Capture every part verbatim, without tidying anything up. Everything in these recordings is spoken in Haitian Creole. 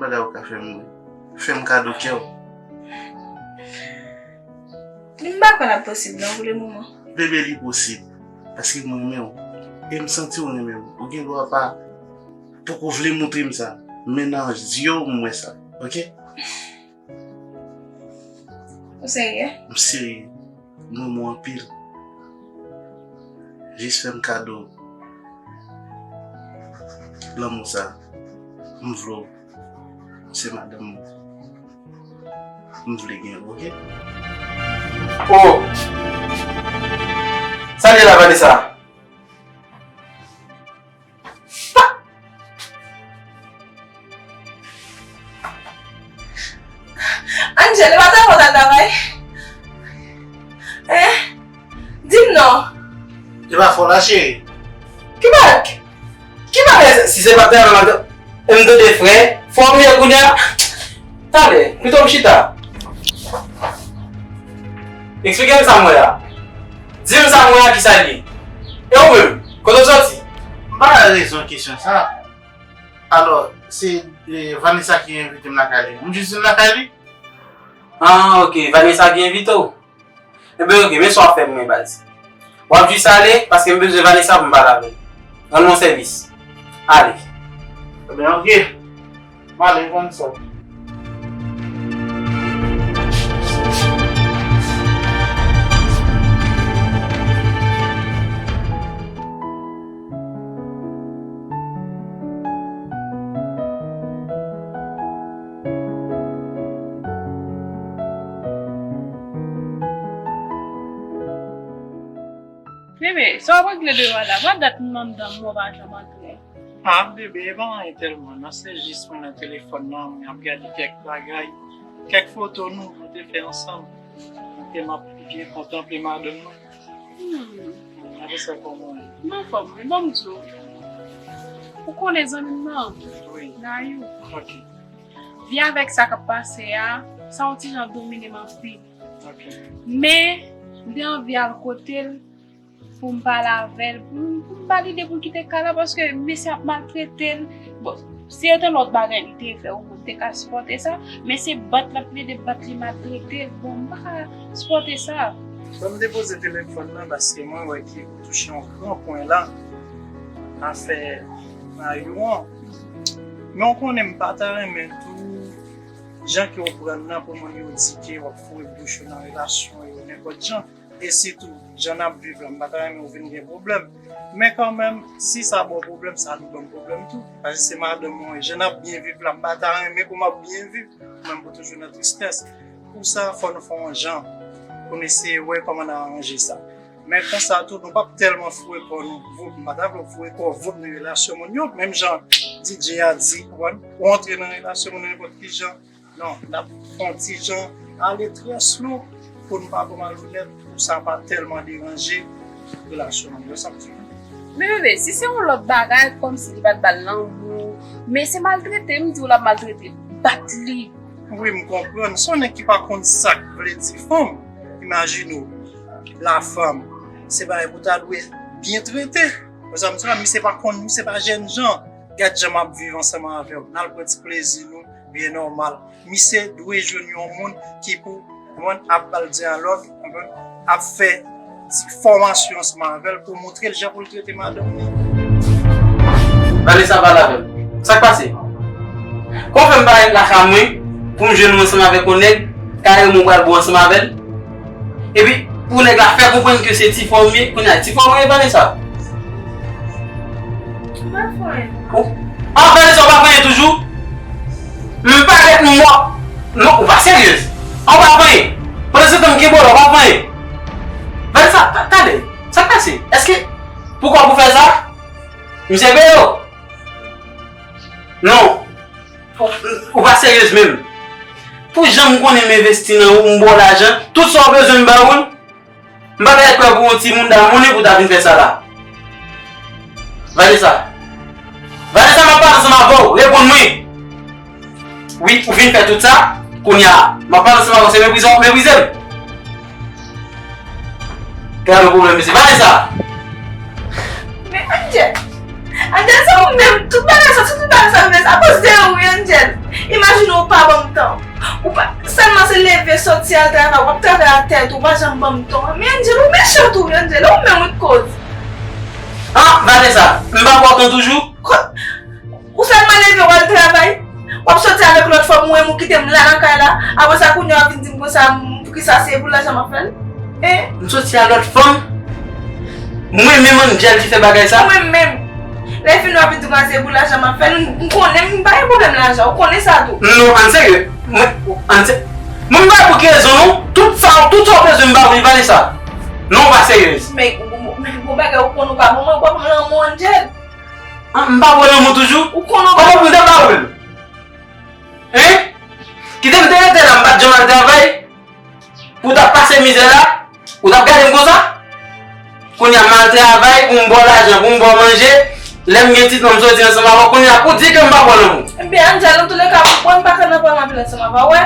Bagay ou ka fè m, wi. Fè m kado kè w. M pa kwè l ap posib non pou le moman. Bebe, li posib. Paske mwen renmen w. E m santi w renmen m. Ou gen dwa pa poko vle montre m sa. Men nan zye w m wè sa. Oke? Ou serye? M serye. M renmen w anpil. Jis fè m kado lanmou sa. M vle w. Se madanm mwen. M vle gen w, oke? Oh! Sa l ye la, Vanessa? Angel, e pa travay w t al travay? Hein? Di m non. E pa fò la, cheri. Ki bagay? Ki bagay sa? Si se pa travay, m ap, m tande frè, fò m ye kounye a. Talè, pito m chita. Eksplike m sa m wè a. Di m sa m wè a, ki sa l ye. E ou menm, kote w soti? M pa ka reponn kesyon sa. Alò, se, e, Vanessa ki envite m lakay li. M jis vin lakay li. Ah, ok, Vanessa ki envite w. Ebyen, ok, men sa w ap fè pou mwen, baz. W ap jis ale, paske m bezwen Vanessa pou m pale avè l. Rann mwen sèvis. Ale. Ebyen, ok. M ale, Vanessa. Bebe, sa w ap regle deyò a la? Pa dat m anndan, mwen pa janm antre. Ah, bebe, e pa anyen tèlman, non, se jis mwen nan telefòn nan, mwen ap gade kèk bagay, kèk foto nou, nou te fè ansanm. Kote m ap byen kontanple madanm mwen. Hmm. Apre sa, kòman w ye? M anfòm, wi, ban m di w. Ou konnen zanmi m nan? Wi. Nayou. Ok. Vi avèk sa k ap pase a, sa yon ti jan domine m anpil. Ok. Men, m te anvi al kote l, pou m pale avè l, pou m, pou m ba l ide pou l kite kay la, paske mesye ap maltrete l. Bon, se te lòt bagay li te fè, ou te ka sipòte sa, men se bat l ap plede bat, li maltrete l. Bon, m pa ka sipòte sa. Bon, m depoze telefòn nan paske mwen wè ke ou touche yon gran pwen la. Afè Nayou an. Men ou konnen m pa ta renmen tou, jan ke ou pran nan pou moun yo di ke w ap foure bouch ou nan relasyon yo nenpòt jan. E sitou, jan n ap viv la, m pa ta renmen ou vin gen pwoblèm. Men kanmenm, si sa ba w pwoblèm, sa dwe ban m pwoblèm tou. Paske se madanm mwen, jan n ap byen viv la, m pa ta renmen pou m ap byen viv, mwen pou toujou nan tristès. Pou sa, fò nou fè yon jan, pou n eseye wè kòman n aranje sa. Men konsa tou, nou p ap tèlman foure kò nou, voup, m pa ta vle w foure kò voup nan relasyon moun yo, menm jan D J a di, ou konprann, ou antre nan relasyon moun yo nenpòt ki jan, non, n ap fè yon ti jan ale trè slou pou n pa twò malonèt, pou sa pa tèlman deranje relasyon nou. Yo santi. Men bebe, si se yon lòt bagay, kòmsi li pa t ba l lanmou, men se maltrete, m di w l ap maltrete, bat li. Wi, m konprann. Se yon nèg ki pa konn sa k vle di fanm. Imajine w, la fanm, se bagay pou ta dwe byen trete. Ou sa m di la, misye pa konn, misye pa jèn jan. Gad jan m ap viv ansanm avè w. N al pran ti plezi nou. Byen nòmal. Misye dwe jwenn yon moun ki pou, konprann, ap ba l dyalòg, konprann, ap fè ti fòmasyon ansanm avè l pou montre l jan pou l trete madanm li. Vanessa, pale avè m. Sa k pase? Kòman w fè m parèt lakay mwen pou m jwenn ou ansanm avèk yon nèg, karèman w pral bwè ansanm avè l? Epi, pou nèg la fè konprann ke se ti frè w m ye, kounye a, ti frè w mwen ye, Vanessa? Ou, ah, Vanessa, ou pa fè anyen toujou? M pa ret m wap. Non, ou pa seryez. Ou pa fè anyen. Pandan se tan m kenbe w la, ou pa fè anyen. Vanessa, ta-, tande, sa k pase? Èske pou kòb ou fè sa? Misye peye w? Non. Ou, ou pa seryez menm. Pou jan m konnen m envesti nan ou, m ba w lajan, tout sa w bezwen m ba ou l. M pa ta kwè pou yon timoun damounen pou ta vin fè sa la. Vanessa. Vanessa, m ap pale ansanm avè w. Reponn mwen. Wi, ou fin fè tout sa. Kounye a, m ap pale ansanm avè w. Se meprize w ap meprize m. Gade yon pwoblèm, mesye. Vanessa! Men Angel! Angel, se ou menm. Tout bagay sa, tout bagay sa, men sa akoz de ou, wi, Angel. E Imajine w pa ban m tan. Ou pa, sèlman se leve, soti, al travay, w ap travay a tèt ou, ou pa janm ban m tan. Men Angel, ou mechan tou wi, Angel, ou menm ou t koz. Ah, Vanessa, m pa pran tan toujou? Ou sèlman leve, w al travay, w ap soti avèk lòt fanm, ou menm ou kite m la nan kay la. Apre sa, kounye a w ap vin di m konsa, m, poukisa se pou lajan m ap fè l? Hein? M soti a lòt fanm? Mwen menm Angel ki fè bagay sa? Mwen menm. Lè fini w ap vin di konsa se pou lajan m ap fè l. M, m konnen m pa gen pwoblèm lajan, ou konnen sa tou. Non, ann serye. Mwen, ann se, mwen m pa pou ki rezon non. Tout sa, tout sa w bezwen m ba ou li, Vanessa. Non, ou pa seryez. Men, men, bon bagay, ou konn ou pa bon, mwen, ou pa bon lanmou, Angel. Ah, m pa bon lanmou toujou? Ou konn ou pa bon. Kòman pou m te ba ou l? Hein? Kite m te rete la, m pa t janm al travay? Pou w t ap pase mizè la? Ou t ap gade m konsa? Kounye a, m al travay pou m ba w lajan, pou m ba w manje. Lè m gen ti tan, m soti ansanm avè w. Kounye a, pou w di ke m pa bon lanmou. Ebyen, Angel, antouleka, mwen m pa ka nan pale anpil ansanm avè w, wè.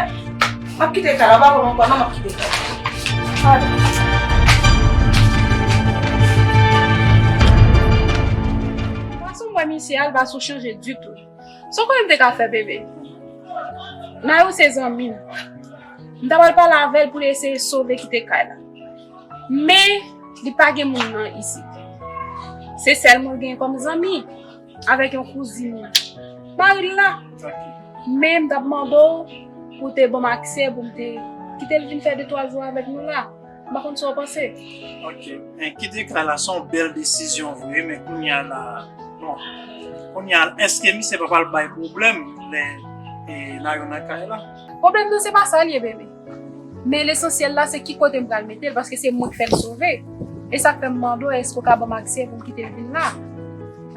M ap kite kay la, w pa konn ankò, non, m ap kite kay la. Pardon. Fason m wè misye a, l pa sou chanje ditou. Sa w kwè m te ka fè, bebe? Nayou se zanmi m. M ta pral pale avè l pou l eseye sove kite kay la. Men, li pa gen moun nan isit. Se sèl mwen gen kòm zanmi, avèk yon kouzin mari l la. Men m t ap mande w pou w te ban m aksè pou m te kite l vin fè de twa jou avèk nou la. M pa konn sa w panse. Ok. Men kite kay la, se yon bèl desizyon vre, men kounye a la, bon, kounye a, èske misye pa pral bay pwoblèm lè, e, Nayou nan kay la? Pwoblèm nan se pa sa l ye, bebe. Men lesansyèl la, se ki kote m pral mete l, paske se mwen k fè l sove. E sa k fè m mande w, èske w ka ban m aksè pou m kite l vin la?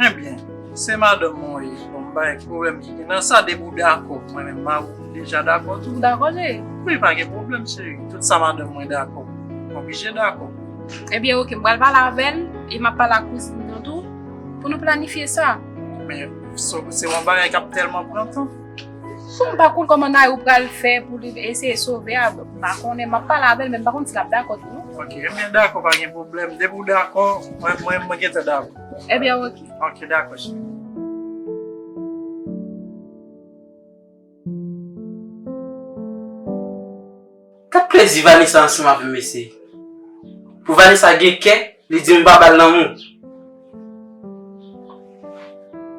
Ebyen, se madanm mwen w ye. Bon, m pa gen pwoblèm ki gen nan sa, depi w dakò, mwen menm, mari w deja dakò tou. Ou dakò, cheri? Wi, pa gen pwoblèm, cheri. Tout sa madanm mwen dakò, mwen oblije dakò. Ebyen, ok, m pral pale avè l, e m ap pale ak kouzin nan tou, pou nou planifye sa. Men, se, se yon bagay k ap tèlman pran tan. Bon, m pa konn kòman Nayou pral fè pou li eseye sove a, m pa konnen, m ap pale avè l, men m pa konn si l ap dakò tou, non. Ok, ebyen, dakò, pa gen pwoblèm. Depi w dakò, mwen, mwen, mwen gentan dakò. Ebyen, ok. Ok, dakò, cheri. Gad plezi Vanessa ansanm avè m, mesye. Pou Vanessa gen kè, li di m pa ba l lanmou.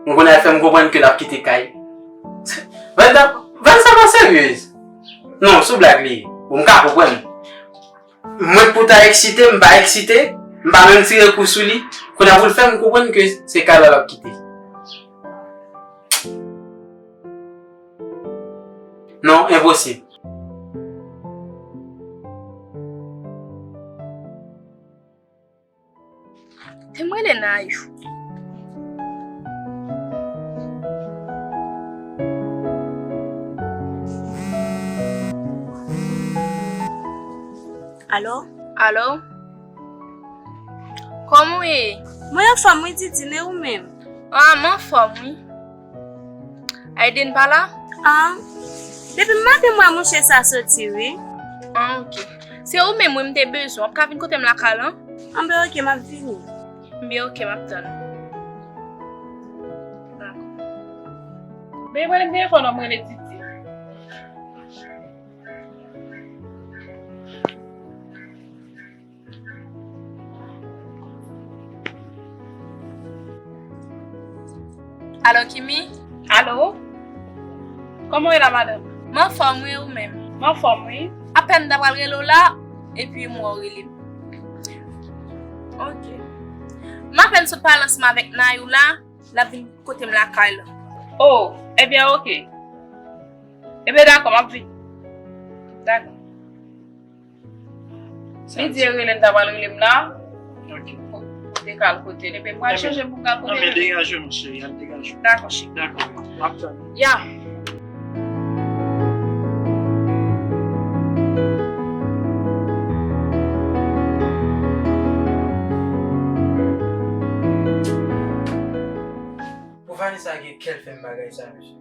M konnen al fè m konprann ke l ap kite kay. Vanessa, Vanessa pa seryez. Non, sou blag li ye. Bon, m ka konprann. Mwen pou ta eksite, m pa eksite, m pa menm tire kou sou li. Kounye a pou l fè m konprann ke se kay la l ap kite. Non, enposib. Te m rele Nayou. Alo? Alo? Kòman w ye? Mwen anfòm wi, Didine, ou menm? Ah, m anfòm wi. Aiden pa la? Ah, depi maten m wè mouche sa soti wi. Ah, ok. Se ou menm wi m te bezwen. W ap ka vin kote m lakay lan? Anben ok, m ap vini. Anben ok, m ap tann ou. Dakò. Bebe, mwen gen fò non, mwen rele Titi. Alo, Kimi? Alo? Kòman w ye la, madanm? M anfòm, wi, ou menm? M anfòm, wi. Apèn m ta pral rele w la, epi m wè w rele m. Ok. M apèn sot pale ansanm avèk Nayou la, l ap vin kote m lakay la. Oh, ebyen, ok. Ebyen, dakò, m ap vini. Dakò. Li di e rele m, ta pral rele m la. Ok. Pou, pou te ka al kote l. Ebyen, m pral chanje pou m ka al kote l. Ebyen, degaje w, cheri, al degaje w. Dakò, cheri. Dakò, m ap tann ou. Ya. Pou Vanessa gen kè l fè m bagay sa, mesye.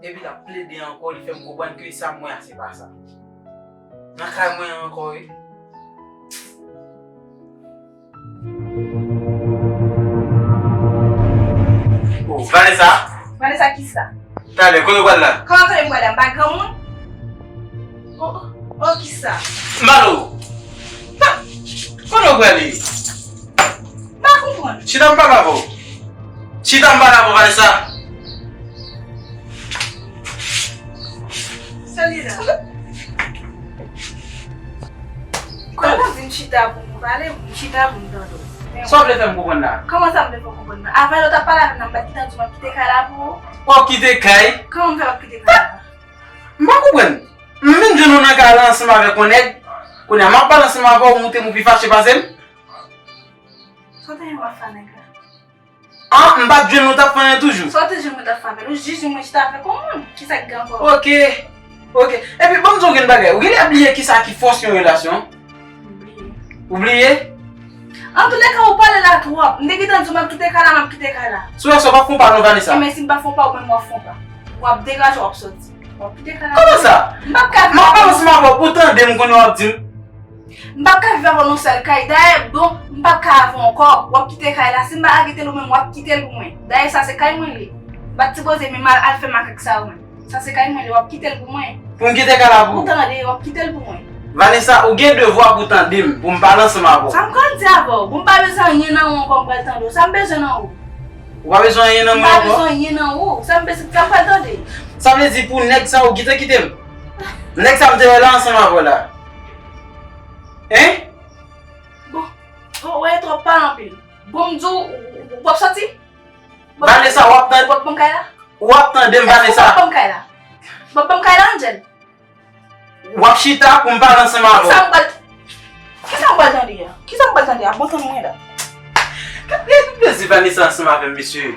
Epi l ap plede ankò, li fè m konprann ke sa m wè a se pa sa. Nan kay mwen an ankò, wi. Oh, Vanessa, Kisa? Talè, kote w pral la? Kòman kote m pral la? M pa granmoun? O, o, o, kisa? M pale w. Kote w prale? M pa konprann. Chita, m pale avè w. Chita, m pale avè w, Vanessa. Sòt la. Kòman di m chita pou m pale, m chita pou m tande w. Sa w vle fè m konprann la? Kòman sa m vle fè w konprann la? Avè lè w t ap pale avè m nan, m pa t gentan di w m ap kite kay la pou ou? W ap kite kay? Kòman m fè w ap kite kay la? M pa konprann. M vin jwenn ou nan kay la ansanm avèk yon nèg. Kounye a, m ap pale ansanm avè w, ou montre m ou pi fache pase m. Sa w te jwenn w ap fè a nèg la? Ah, m pa t jwenn ou t ap fè anyen toujou. Sa w te jwenn mwen t ap fè avè l? Ou jis jwenn mwen chita avèk yon moun. Kisa k gen ankò? Ok. Ok. Epi, ban m di w yon grenn bagay. Ou genlè bliye kisa ki fòs yon relasyon? M bliye. Ou bliye? Antouleka, ou pale la twòp. M te gentan di w m ap kite kay la, m ap kite kay la. Si w wè sa, w p ap fè yon pa non, Vanessa. Enben, si m pa fè yon pa, ou menm w ap fè yon pa. W ap degaje, w ap sòti. W ap kite kay la. Kòman sa? M p ap ka viv avè w. M ap pale ansanm avè w, pou w tande m konnen w ap di m. M p ap ka viv avè w nan yon sèl kay. Dayè, bon, m p ap ka avè w ankò. W ap kite kay la. Si m pa arete l, ou menm, w ap kite l pou mwen. Dayè, sa se kay mwen li ye. M pa t sipoze menm al, al fè makak sa yo menm. Sa se kay mwen li ye, w ap kite l pou mwen. Pou m kite kay la pou ou? Ou tande, w ap kite l pou mwen. Vanessa, ou gen devwa pou w tande m, pou m pale ansanm avè w. Sa m pral di avè w? Bon, m pa bezwen anyen nan ou ankò, m pral tande w. Sa m bezwen nan ou? Ou pa bezwen anyen nan mwen ankò? M pa bezwen anyen nan ou. Sa m bezwen, sa m pral tande? Sa vle di pou nèg sa ou gentan kite m? Nèg sa m te wè la ansanm avè w la. Hein? Bon, ou wè twòp pale anpil. Bon, m di w, w ap sòti? Vanessa, w ap tande. W ap ban m kay la? W ap tande m, Vanessa. W ap ban m kay la? W ap ban m kay la, Angel? W ap chita pou m pale ansanm avè w. Kisa m pral, kisa m pral tande a? Kisa m pral tande a? Bon, tann mwen la. Gade plezi Vanessa ansanm avè m, mesye.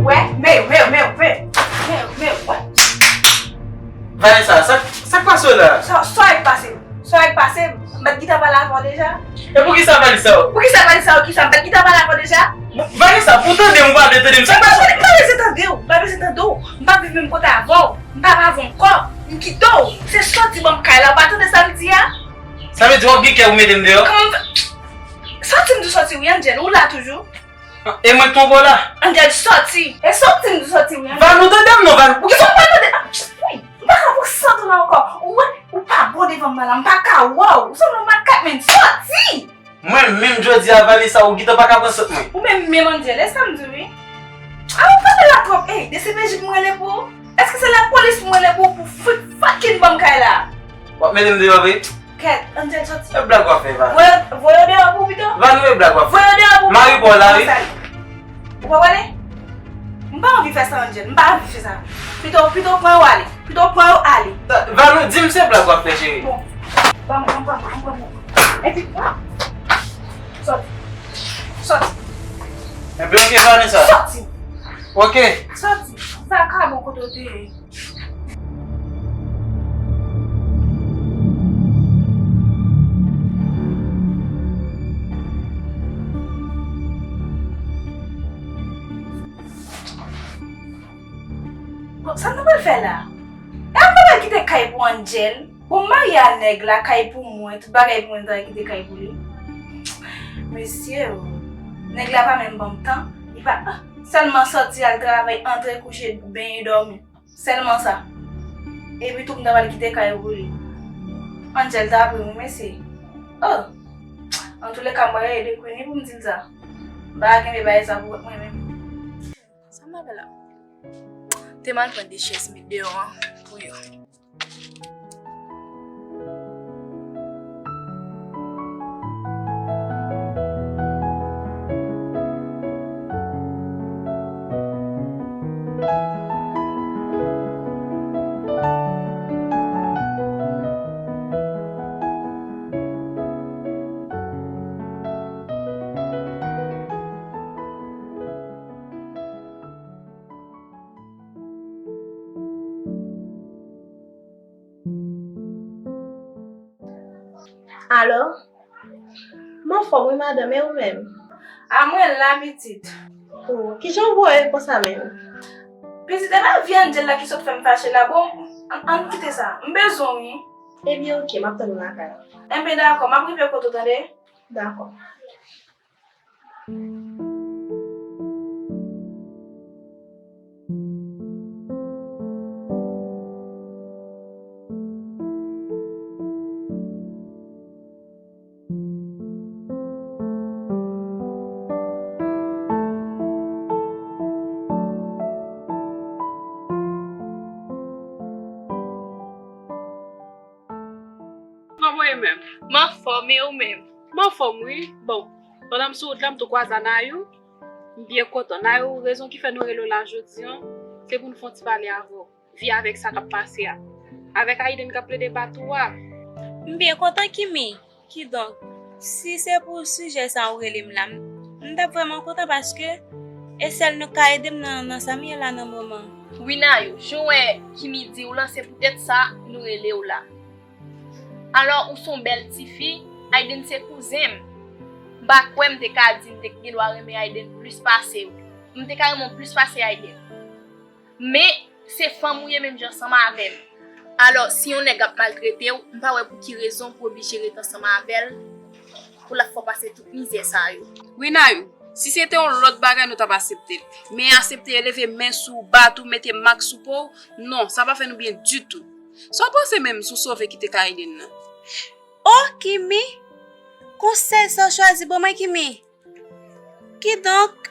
Wè, men, men, men, men, men, men, wè. Vanessa, sa, sa k pase w la? Sa, sa k pase? Sa k pase? M pa t gentan pale avè w deja? E poukisa Vanessa? Poukisa Vanessa, ou kisa? M pa t gentan pale avè w deja? Vanessa, pou tande m, ou pa vle tande m. Sa k pase? M pa bezwen tande w, m pa bezwen tande w. M pa viv menm kote avè w. M pa avè w ankò. M kite w. Se sòti ban m kay la, ou pa tande sa m di a? Sa vle di w ap gen kè pou mete m deyò? Kòman m fè? Sòti m di w sòti wi, Angel, ou la toujou? E mwen k twonpe w la? Angel, sòti. E sòti m di w sòti wi, Angel. Van, ou tande m non, Van? Poukisa w pa tande? Ah, wi, m pa ka pran sant ou la ankò. Ou wè, ou pa bon devan m la, m pa ka wè w. Ou sanble yon makak, men sòti! Mwen menm jodi a, Vanessa, ou gentan pa ka pran sant mwen. Ou menm menm, Angel, e sa m di w wi. Ah, ou pale la twòp. Ey, D C P J pou m rele pou ou? Èske se lapolis pou m rele pou ou pou fout fucking ban m kay la? W ap mete m deyò vre? Kèt, Angel sòti. E blag w ap fè, Van. Voye, voye yo deyò pou ou pito. Van, ou e blag w ap fè. Voye yo deyò pou ou. Mari pa w la, wi. Ou pa prale? M pa anvi fè sa, Angel. M pa anvi fè sa. Pito, pito pran yo ale. Pito pran yo ale. Van, ou di m se blag w ap fè, cheri. Bon. Ban m, ban m, ban m, ban m, ban m. Epi, ah. Sòti. Sòti. Enben, ok, Vanessa. Sòti. Ok. Sòti. Vakabon kote w te ye. Bon, sa nou pral fè la? E m pa pral kite kay pou Angel. Bon, m marye a nèg la, kay pou mwen, tout bagay pou mwen, m ta kite kay pou li. Mesye o, nèg la pa menm ban m tan, li pa, ah, sèlman sòti al travay, antre kouche, benyen, dòmi. Sèlman sa. Epi tou m ta pral kite kay pou li. Angel ta ap ri wi mesye. Oh! Antouleka m pral rele Queenie pou m di l sa. M pa genbe bagay sa pou mwen menm. Sa m ap fè la? Te m al pran de chèz met deyò an pou yo. Alo? M anfòm wi madanm, e ou menm? A mwen la pitit. Oh, kijan w voye l konsa menm? Pitit, e pa vye Angel la ki sot fè m fache la. Bon, ann, ann kite sa. M bezwen w, wi. Ebyen, oke, m ap tann ou lakay la. Enben, dakò, m ap rive kote w, tande? Dakò. Kòman w ye menm? M anfòm, e ou menm? M anfòm, wi. Bon, pandan m sou wout la, m tou kwaze a Nayou. M byen kontan. Nayou, rezon ki fè nou rele w la jodi a, se pou n fè yon ti pale avè w. Vi avèk sa k ap pase a. Avèk Ayden k ap plede bat ou a. M byen kontan, Kimi. Kidonk, si se pou sijè sa ou rele m la, m, m t ap vrèman kontan paske e sèl nou k ka ede m nan, nan sa m ye la nan moman. Wi, Nayou, jan w wè Kimi di w lan, se poutèt sa nou rele w la. Alò, ou se yon bèl tifi, Ayden se kouzen m. M pa kwè m te ka di m te gen dwa renmen Ayden plis pase w. M te ka renmen w plis pase Ayden. Men, se fanm ou ye menm jan ansanm avè m. Alò, si yon nèg ap maltrete w, m pa wè pou ki rezon pou w oblije ret ansanm avè l, pou l ap fè w pase tout mizè sa yo. Wi, Nayou, si se te yon lòt bagay, nou t ap aksepte l. Men aksepte leve men sou w, bat ou, mete mak sou po w, non, sa pa fè nou byen ditou. Sa w panse menm sou sove kite kay Ayden nan? Oh, Kimi! Konsèy sa w chwazi ban mwen, Kimi! Kidonk,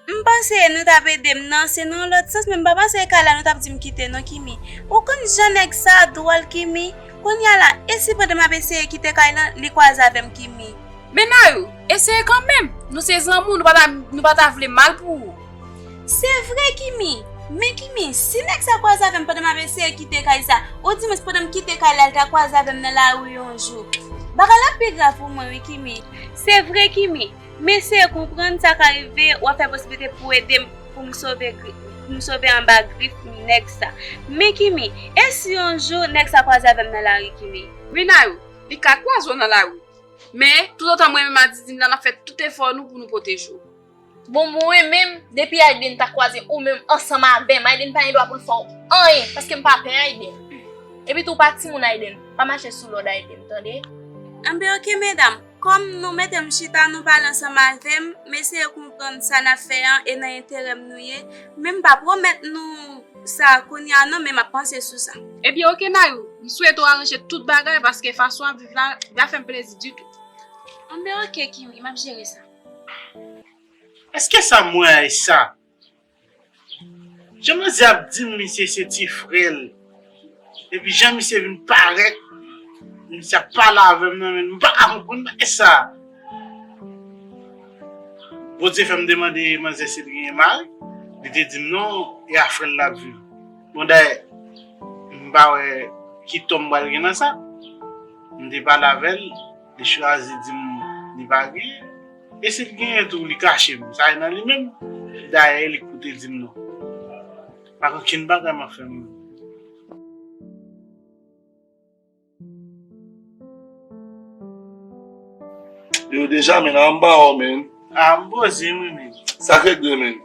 m panse nou t ap ede m nan, se nan yon lòt sans, men m pa panse e kay la nou t ap di m kite non, Kimi. Ou konn jan nèg sa dwòl, Kimi? Kounye a la, e si pandan m ap eseye kite kay lan, li kwaze avè m, Kimi? Men Nayou, eseye kanmenm. Nou se zanmi w, nou pa ta, nou pa ta vle mal pou ou. Se vre, Kimi. Men Kimi, si nèg sa kwaze avè m pandan m ap eseye kite kay sa, odimwens pandan m kite kay la, li ta kwaze avè m nan lari yon jou, bagay la pi grav pou mwen, wi, Kimi. Se vre, Kimi. Men eseye konprann sa ka rive, w ap fè posiblite pou ede m, pou m sove gri-, pou m sove anba grif nèg sa. Men Kimi, e si yon jou nèg sa kwaze avè m nan lari, Kimi? Wi, Nayou, li ka kwaze w nan lari. Men, toutotan mwen menm ak Didine la, n ap fè tout efò nou pou nou pwoteje w. Bon, mwen menm, depi Ayden ta kwaze ou menm ansanm avè m, Ayden pa gen dwa pou l fè w anyen, paske m pa pè Ayden. Epi tou, w pa timoun Ayden, pa mache sou lòd Ayden, tande? Anben, oke, medam. Kòm nou mete m chita, nou pale ansanm avè m, m eseye konprann sa n ap fè an e nan enterè m nou ye, men m pa pwomèt nou sa kounye a non, men m ap panse sou sa. Ebyen, oke, Nayou, m swete w aranje tout bagay paske fason w ap viv la, la fè m plezi ditou. Anben, oke, Kimi, m ap jere sa. Èske sa m wè a e sa? Jan manzè ap di m misye se ti frè l. Epi jan misye vin parèt, misye ap pale avè m nan, men m pa ka konprann bagay sa. Bondye fè m te mande manzè si l genyen mari. Li te di m non, e a frè l l ap viv. Bon, dayè, m pa wè ki tò m pral gen nan sa. M te pale avè l, li chwazi di m li pa genyen. E si l genyen tou, li kache m. Sa e nan li menm. Dayè, e li k pou te di m non. Pa gen okenn bagay m ap fè moun. Yo, deja, men, a m ba w, men. A, m poze m wi, men. Sa k regle, men?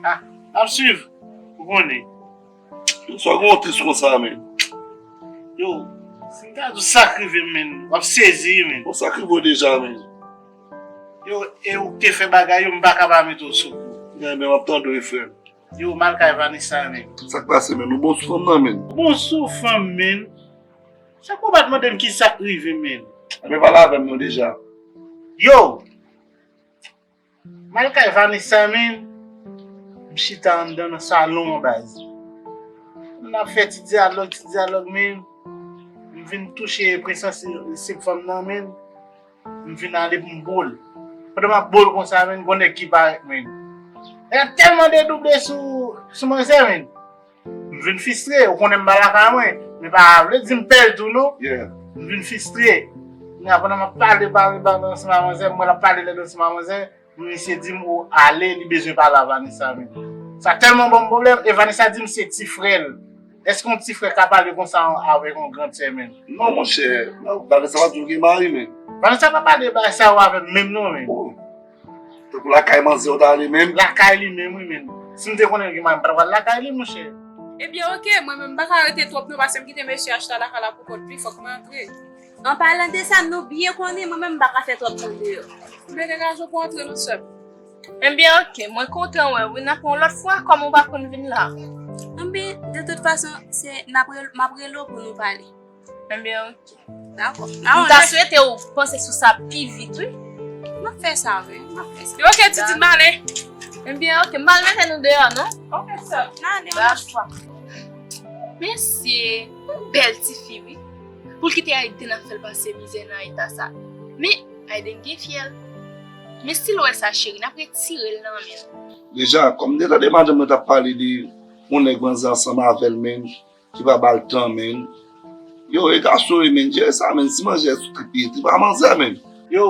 A, n ap swiv. Ou konnen. Yo, sa gen w tris konsa, men? Yo, si m ta di w sa k rive m, men, w ap sezi wi, men. Bon, sa k rive w deja, men? Yo, e ou k te fè bagay yo, m pa ka pa mete w sou kou. Ebyen, m ap tande w, frè m. Yo, m al kay Vanessa, men. Sa k pase, men? Ou bon sou fanm nan, men? Bon sou fanm, men. Sa k ou pa t mande m ki sa k rive, men? Ebyen, pale avè m non deja. Yo! M al kay Vanessa, men. M chita anndan nan salon an, baz. N ap fè ti dyalòg, ti dyalòg, men. M vin touche prensans sip fanm nan, men. M vin ale pou m bo l. Pandan m ap bo l konsa, men, gon nèg ki parèt, men. Nèg la tèlman dedouble sou, sou manzè, men. M vin fistre, ou konnen m pa lakay mwen. Men pa vle di m pè l tou, non. Yeah. M vin fistre. Kounye a, pandan m ap pale, pale, pale ansanm ak manzè, m wè l ap pale lèd ansanm ak manzè, misye di m, o, ale, li bezwen pale a Vanessa, men. Sa tèlman ban m pwoblèm, e Vanessa di m se ti frè l. Èske yon ti frè ka pale konsa avèk yon grandsè, men? Non, monchè, non, bagay sa pa di w gen mari, men. Vanessa pa pale bagay sa yo avè m menm non, men. Oh. Pou lakay manzè ou ta ale menm? Lakay li menm, wi, menm. Si m te konnen l gen mari, m pa t ap pral lakay li, monchè. Ebyen, oke, mwen menm, m pa ka rete twòp non, paske m kite mesye a chita lakay la pou kont li, fòk mwen antre. An palan de sa, nou byen konnen, mwen menm, m pa ka fè twòp tan deyò. M te degaje w pou antre non, sè m. Ebyen, oke, mwen kontan wè w wi, n ap wè yon lòt fwa, kòm ou pa konn vin la. Ebyen, de tout fason, se, n ap rel-, m ap rele w pou nou pale. Ebyen, oke. Dakò. M ta swete w panse sou sa pi vit, wi. M ap fè sa, wi. M ap fè sa. Oke, Titid, m ale. Ebyen, oke, m al mete nou deyò, non? Oke, sè. N ale, yon lòt fwa. Mesye, yon bèl tifi, wi. Pou l kite Aiden ap fè l pase mizè nan eta sa. Men, Aiden gen fyèl. Men si l wè sa, cheri, n ap retire l nan men l. Deja, kòm m te tande madanm mwen t ap pale de yon nèg manzè ansanm avè l, menm, ki pa ba l tan, menm. Yo, e gason, wi, menm, jere sa, menm, si manzè sou trip li, trip a manzè, menm. Yo,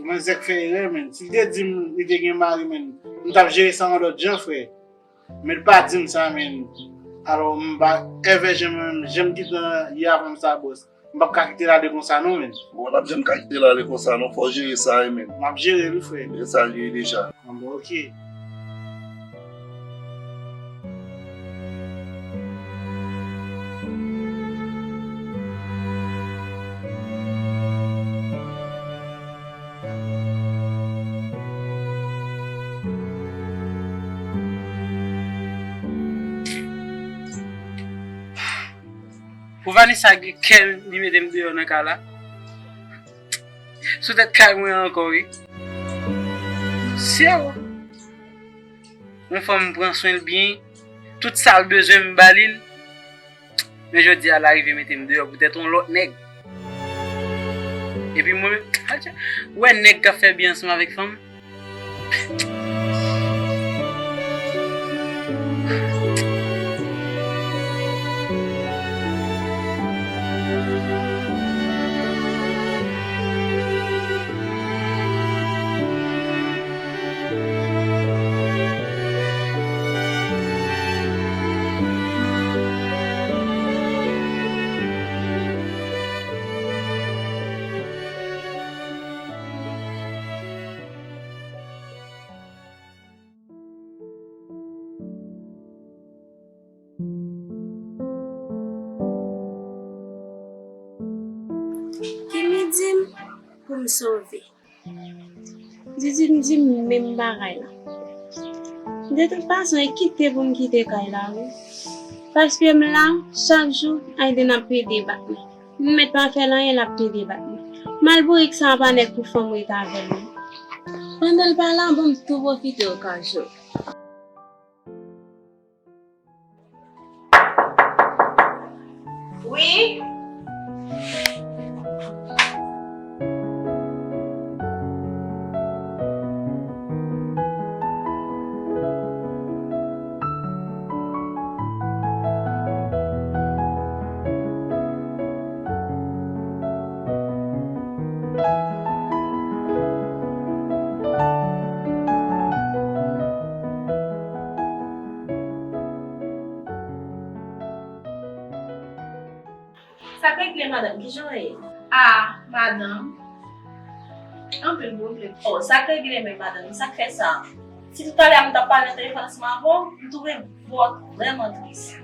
manzè k fè erè, menm. Si l te di m li te gen mari, menm, m t ap jere sa yon lòt jan, frè. Men l pa di m sa, menm. Alò, m pa, èvè jan mwen menm, jan m kite l ye avan m sa, bòs. M p ap ka kite l ale konsa non, menm. Bon, w p ap janm ka kite l ale konsa non, fò w jere sa wi, menm. M ap jere l wi, frè. E sa l ye deja. Bon, oke. Pou Vanessa gen kè li mete m deyò nan kay la. Sou tèt kay mwen ankò wi. Sye o. Yon fanm pran swen l byen, tout sa l bezwen m ba li l. Men jodi a l arive mete m deyò poutèt yon lòt nèg. Epi mwen menm, ou wè nèg k ap fè byen ansanm avèk fanm? Kimi di m pou m sove. Didi m di m menm bagay la. De tout fason, e kite pou m kite kay la wi. Paske m la, chak jou, Aiden ap plede bat mwen. M mèt pa fè l anyen, l ap plede bat mwen. Mal bourik sa a pa nèg pou fanm rete avè l non. Pandan l pa la, bon, m tou pwofite okaze l. Wi. Sa k regle madanm, kijan w ye? Ah, madanm. Anpil pwoblèm. Oh, sa k regle menm madanm, sa k fè sa? Si toutalè a m t ap pale nan telefòn ansanm avè w, m twouve vwa w vrèman tris.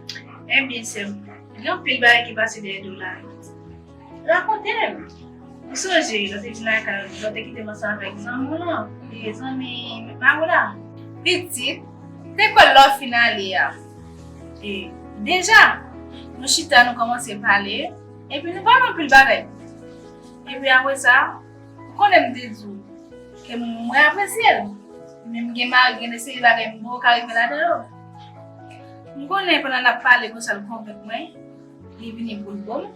Ebyen, sè m, gen anpil bagay ki pase dèyè do w la. Rakonte m. Ou sonje, lè w te vin lakay, lè w te kite m ansanm avèk zanmi w lan? E zanmi mari w la? Pitit, te kwè lè w fin ale a. E, deja, nou chita, nou kòmanse pale, epi nou pale anpil bagay. Epi apre sa, ou konnen m te di w ke mwen apresye l. Men m gen mari, gen de seri bagay m poko ka rive ladan yo. M konnen pandan n ap pale konsa l konvenk mwen, li vini pou l bo m.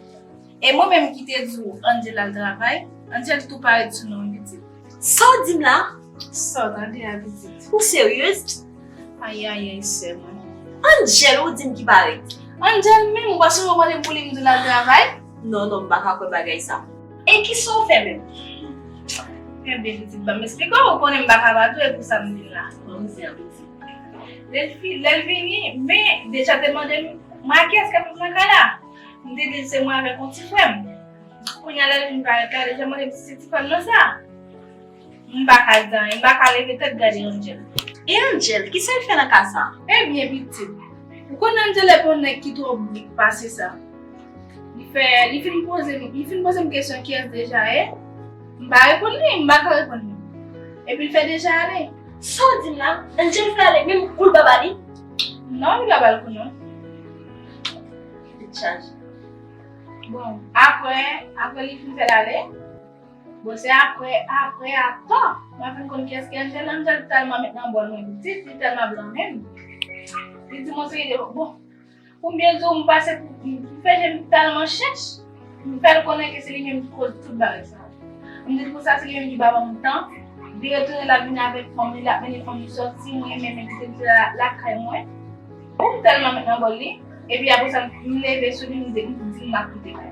E mwen menm ki te di w Angel al travay, Angel tou parèt sou non wi pitit. Sa w di m la? Sa w tande a pitit. Ou seryez? Ayayay sè mwen. Angel ou di m ki parèt? Angel menm, ou pa sonje w mande m pou li m di l al travay? Non, non, m pa ka kwè bagay sa. E kisa w fè menm? Enben pitit, ban m esplike w, ou konnen m pa ka pa tou, e pou sa m vin la. Bon, m di an pitit. Lè l fi-, lè l vini, men deja te mande m, mwen ak kiyès k ap viv nan kay la? M te di l se mwen avèk yon ti frè m. Kounye a lè l vin parèt la, deja mande m si se ti frè m nan sa. M pa ka di anyen, m pa ka leve tèt gade Angel. E Angel, kisa l fè nan ka sa? Ebyen, pitit, ou konn Angel e pa yon nèg ki twò brik pase sa. Li fè, li fin poze m, li fin poze m kesyon kiyès Deja ye. M pa reponn li, m pa ka reponn li. Epi l fè Deja ale. Sa w di m la, Angel fè ale menm kou l baba li? Non, li pa ba l kou non. Li chaje. Bon, apre, apre li fin fè l ale, bon, se apre, apre atò, mwen vin konn kiyès ki Angel. Angel tèlman met nan bòl mwen pitit, li tèlman blan menm. Li di m yon seri de, bon, pou m byen di w, m pase pou, m fè je m tèlman chèch, m fè l konnen ke se li menm ki koz tout bagay sa. M di l konsa se li menm ki pa ban m tan, li retounen l ap vin avèk fanm li, l ap mennen fanm li sòti, mwen menm m kite l la, lakay mwen. Bon, m tèlman met nan bòl li, epi apre sa, m leve sou li, m di, m di m ap kite kay.